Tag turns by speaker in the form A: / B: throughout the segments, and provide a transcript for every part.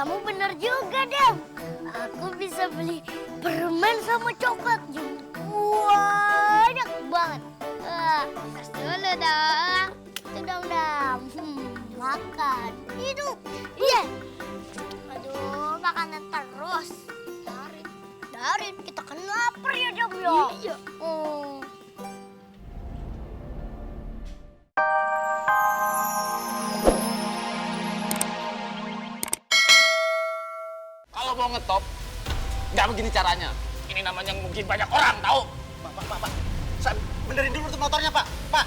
A: kamu bener juga, Dam. Aku bisa beli permen sama coklat yang banyak banget. Tos dulu dong. Itu dong, Dam. Makan. Hidup. Iya. Aduh, makanan terus. Darin. Kita kan lapar ya, Dam, ya? Iya.
B: Kalau mau ngetop, nggak begini caranya. Ini namanya mungkin banyak orang tahu.
C: Pak. Saya benerin dulu tuh motornya, Pak. Pak.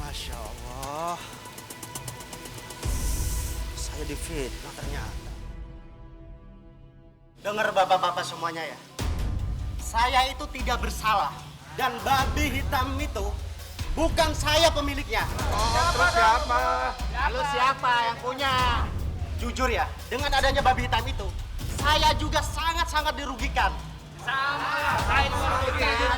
C: Masya Allah. Saya difitnah ternyata. Dengar bapak-bapak semuanya ya. Saya itu tidak bersalah. Dan babi hitam itu bukan saya pemiliknya.
B: Terus siapa?
C: Lalu siapa yang punya? Jujur ya, dengan adanya babi hitam itu, saya juga sangat-sangat dirugikan.
B: Saya merugikan.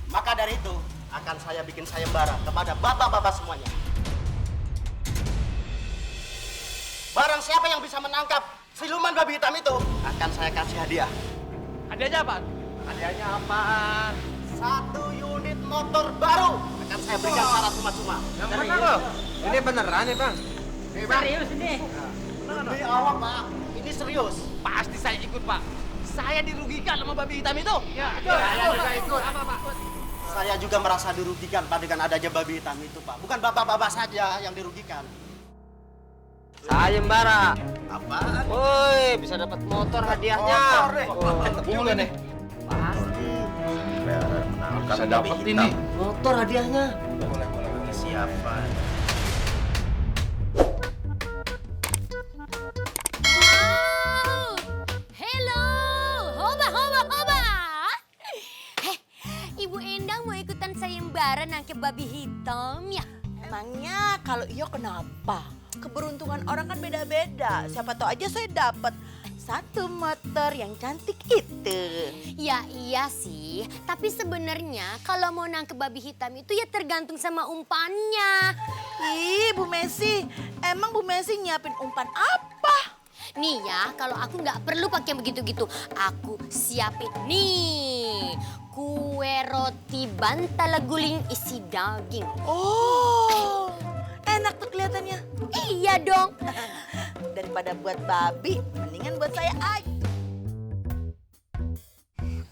C: Maka dari itu, akan saya bikin sayembara kepada bapak-bapak semuanya. Barang siapa yang bisa menangkap siluman babi hitam itu, akan saya kasih hadiah.
B: Hadiahnya apa? Hadiahnya apa?
C: 1 unit motor baru akan saya berikan secara cuma-cuma.
B: Yang benar loh.
D: Ini beneran ya, Bang?
B: Serius ini.
C: Lebih awal, Pak. Ini serius.
B: Pasti saya ikut, Pak. Saya dirugikan sama babi hitam itu. Ya,
D: saya ikut.
B: Apa, Pak?
C: Saya juga merasa dirugikan, Pak, dengan adanya babi hitam itu, Pak. Bukan bapak-bapak saja yang dirugikan.
D: Sayembara.
C: Apaan?
D: Woi, bisa dapat motor hadiahnya.
C: Motor deh.
B: Mantep juga nih.
D: Pasti.
B: Bisa dapat ini.
D: Motor hadiahnya.
C: Boleh. Siapa?
A: Hello, hoba. Ibu Endang mau ikutan sayembara nangkep babi hitam ya?
E: Emangnya kalau iya kenapa? Keberuntungan orang kan beda-beda. Siapa tahu aja saya dapat 1 motor yang cantik itu.
A: Ya iya sih, tapi sebenarnya kalau mau nangkep babi hitam itu ya tergantung sama umpannya.
E: Ih, Bu Messi, emang Bu Messi nyiapin umpan apa?
A: Nih ya, kalau aku nggak perlu pakai begitu-gitu. Aku siapin nih, kue roti bantal guling isi daging.
E: Oh, enak tuh kelihatannya.
A: Iya dong.
E: Daripada buat babi, mendingan buat saya aja.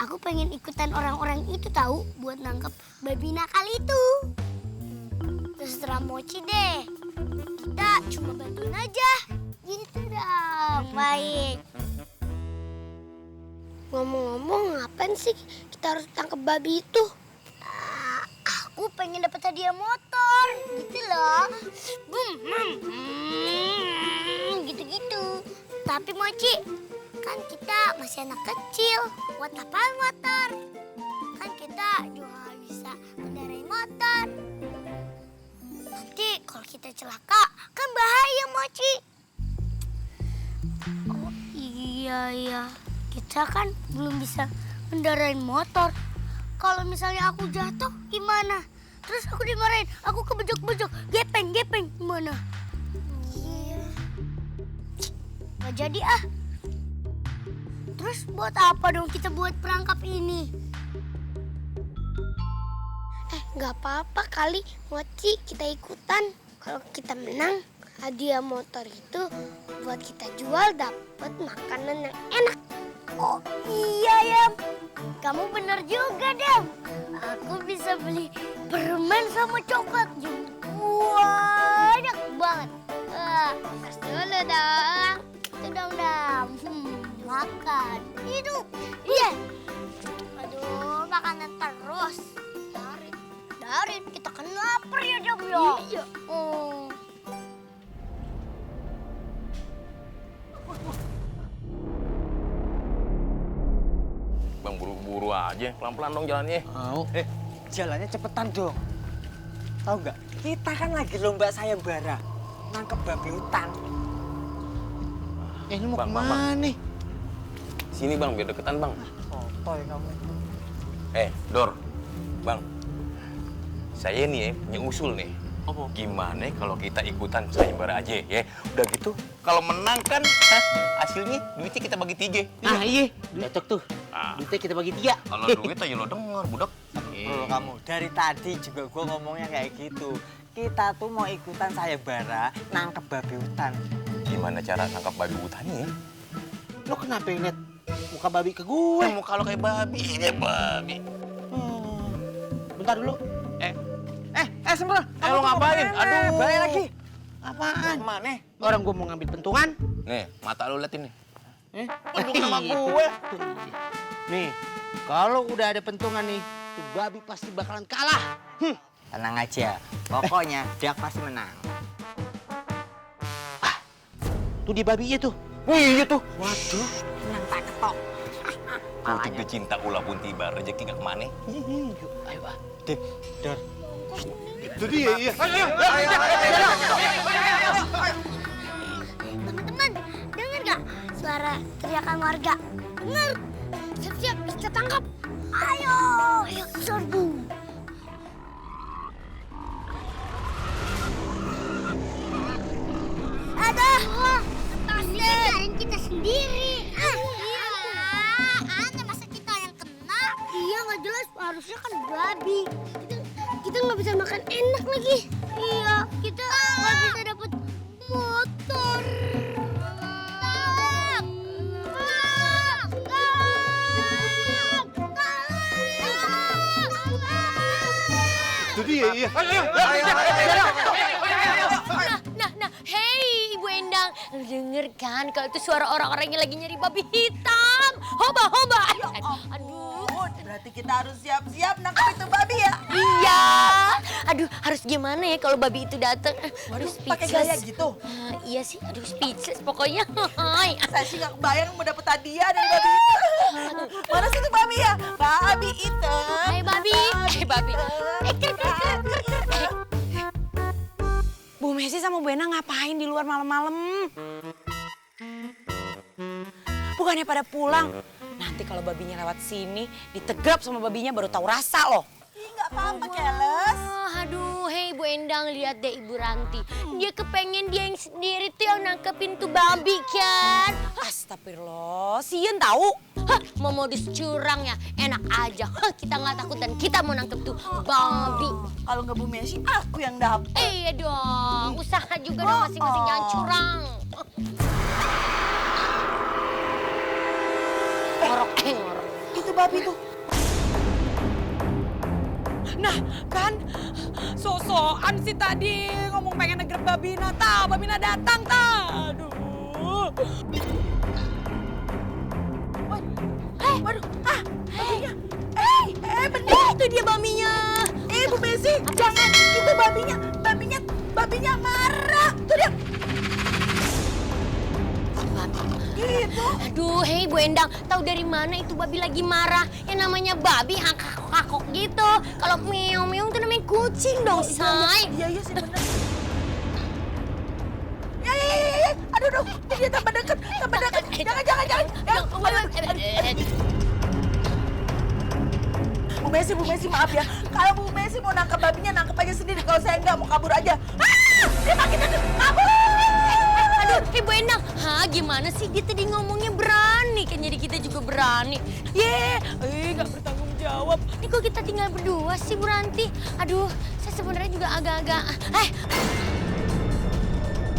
A: Aku pengen ikutan orang-orang itu tahu buat nangkep babi nakal itu. Terserah Mochi deh. Kita cuma bantuin aja. Gitu dong, baik. Ngomong-ngomong, ngapain sih kita harus tangkap babi itu? Aku pengen dapat hadiah motor, gitu loh. Gitu-gitu. Tapi Mochi, kan kita masih anak kecil. Buat apaan motor? Kan kita juga nggak bisa mengendarai motor. Nanti kalau kita celaka, kan bahaya, Mochi. Oh iya. Kita kan belum bisa mengendarai motor. Kalau misalnya aku jatuh, gimana? Terus aku dimarahin, aku kebejok-bejok, gepeng, gimana? Iya. Gak jadi ah. Terus buat apa dong kita buat perangkap ini? Gak apa-apa kali, Mochi kita ikutan. Kalau kita menang, hadiah motor itu buat kita jual dapat makanan yang enak. Oh iya ya, kamu bener juga Dam. Aku bisa beli permen sama coklat yang banyak banget. Tos dulu dong. Itu dong Dam. Makan. Hidup. Iya. Aduh, makanan terus. Darin. Kita kan lapar ya Dam ya. Iya.
B: Bang, buru-buru aja. Pelan-pelan dong jalannya.
D: Mau. Jalannya cepetan dong. Tahu nggak? Kita kan lagi lomba sayembara. Nangkep babi hutan. Ini mau
B: Bang,
D: kemana nih?
B: Sini Bang, biar deketan Bang.
D: Sotoy kamu.
B: Dor. Bang. Saya nih punya usul nih. Apa?
F: Gimana kalau kita ikutan sayembara aja ya? Udah gitu, kalau menang kan hasilnya duitnya kita bagi 3.
C: Iya, cocok tuh. Duitnya kita bagi 3.
F: Kalau duit aja lo denger, budak.
D: Bro, kamu dari tadi juga gue ngomongnya kayak gitu. Kita tuh mau ikutan sayembara nangkep babi hutan.
F: Gimana cara nangkap babi hutannya ya?
C: Lo kenapa liat muka babi ke gue?
F: Muka lo kayak babi, ini babi.
C: Bentar dulu.
D: Sempro.
F: Lo ngapain? Aduh.
D: Balik lagi.
C: Apaan?
D: Mana?
C: Orang gue mau ngambil pentungan.
F: Nih, mata lo liat ini.
C: Pentung sama gue. Nih, kalau udah ada pentungan nih, tuh babi pasti bakalan kalah.
D: Tenang aja. Pokoknya Dak pasti menang.
C: Tuh dia babinya tuh.
F: Wih, iya tuh.
C: Waduh.
D: Menang tak ketok.
F: Kalau tiba cinta ulah pun tiba, rezeki gak kemana.
C: Yuk, ayo ah.
D: Dar.
C: Itu dia, iya.
A: Teman-teman, dengar gak suara teriakan warga? Dengar. Siap-siap, kita tangkap. Ayo, serbu. Aduh, pasti kirain kita sendiri. Iya, aneh masa kita yang kena. Iya, nggak jelas. Harusnya kan babi. Kita nggak bisa makan enak lagi. Iya, kita nggak bisa dapat motor.
C: Itu dia, iya.
G: Nah, hei Ibu Endang, lu denger kan kalau itu suara orang-orang yang lagi nyari babi hitam. Hoba. Aduh.
E: Berarti kita harus siap-siap nangkep itu babi ya?
G: Iya. Aduh, harus gimana ya kalau babi itu datang? Aduh,
E: Pakai gaya
G: speechless.
E: gitu.
G: Iya sih, aduh speechless pokoknya. Hai.
E: Saya sih gak kebayang mau dapet hadiah dari babi itu. Mana sih itu babi ya? Babi itu.
G: Hai babi. Babi.
H: Bu Messi sama Bu Ena ngapain di luar malam-malam? Bukannya pada pulang? Nanti kalau babinya lewat sini, ditegrap sama babinya baru tahu rasa loh.
E: Ih, gak apa-apa, Keles.
G: Aduh, hei Bu Endang, lihat deh Ibu Ranti. Dia kepengen dia yang sendiri tuh yang nangkepin tuh babi kan.
H: Astagfirullah, sieun tahu.
G: Hah, mau modus curang ya? Enak aja. Hah, kita nggak takut dan kita mau nangkep tuh babi.
E: Kalau nggak Bu Messi, aku yang dapet.
G: Iya dong, usaha juga dong masing-masing, jangan curang. Ngorok.
E: Itu babi tuh.
H: Nah, kan sosokan sih tadi ngomong pengen negrep babina, babina datang, Aduh.
E: Waduh, babinya. Bener.
G: Itu dia babinya.
E: Bu Messi, jangan. Itu babinya marah. Tuh dia. Gitu.
G: Aduh, hei Bu Endang, tahu dari mana itu babi lagi marah? Yang namanya babi hakok gitu. Kalau meong-meong itu namanya kucing dong, say.
E: Iya sih bener. Ya. Aduh, dia tambah dekat. Jangan. Bu Messi maaf ya. Kalau Bu Messi mau nangkep babinya, nangkep aja sendiri. Kalau saya nggak mau kabur aja. Dia makin dekat. Kabur.
G: Aduh, Ibu Endang, gimana sih dia tadi ngomongnya berani kan jadi kita juga berani.
H: Nggak bertanggung jawab.
G: Ini kok kita tinggal berdua sih Bu Ranti? Aduh, saya sebenarnya juga agak-agak.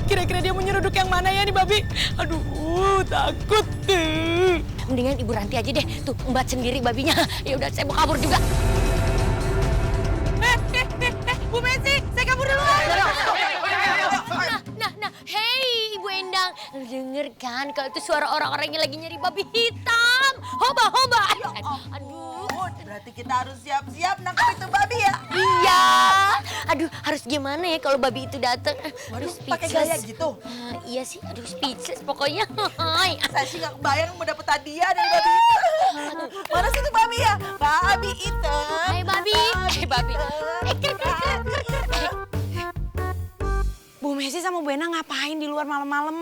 H: Kira-kira dia mau nyeruduk yang mana ya nih babi? Aduh, takut tuh.
G: Mendingan Ibu Ranti aja deh, tuh embat sendiri babinya. Ya udah, saya mau kabur juga.
H: Bu Messi, saya kabur dulu.
G: Nah, hei Ibu Endang, lu denger kan kalau itu suara orang-orang yang lagi nyari babi hitam. Hoba. Aduh.
E: Berarti kita harus siap-siap nangkep itu babi ya?
G: Iya. Aduh, harus gimana ya kalau babi itu datang? Aduh,
E: Pakai gaya
G: speechless.
E: gitu.
G: Iya sih, aduh speechless pokoknya. Hai.
E: Saya sih gak kebayang mau dapet hadiah dari babi itu. Mana sih itu babi ya? Babi itu.
G: Hai babi. Babi.
H: Bu Messi sama Bu Ena ngapain di luar malam-malam?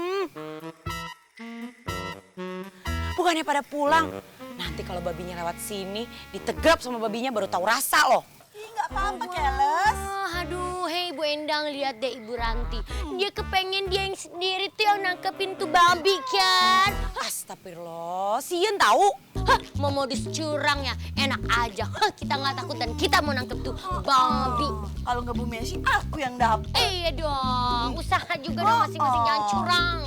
H: Bukannya pada pulang? Nanti kalau babinya lewat sini, ditegrap sama babinya baru tahu rasa loh.
E: Ih, gak apa-apa, Keles.
G: Aduh, hei Bu Endang, Bang, lihat deh Ibu Ranti. Dia kepengen dia yang sendiri tuh yang nangkepin tuh babi kan.
H: Astagfirullah, sieun tahu.
G: Hah, mau modus curang ya? Enak aja. Hah, kita nggak takut dan kita mau nangkep tuh babi.
E: Kalau nggak Bu Messi, aku yang dapet.
G: Iya dong, usaha juga dong masing-masing, jangan curang.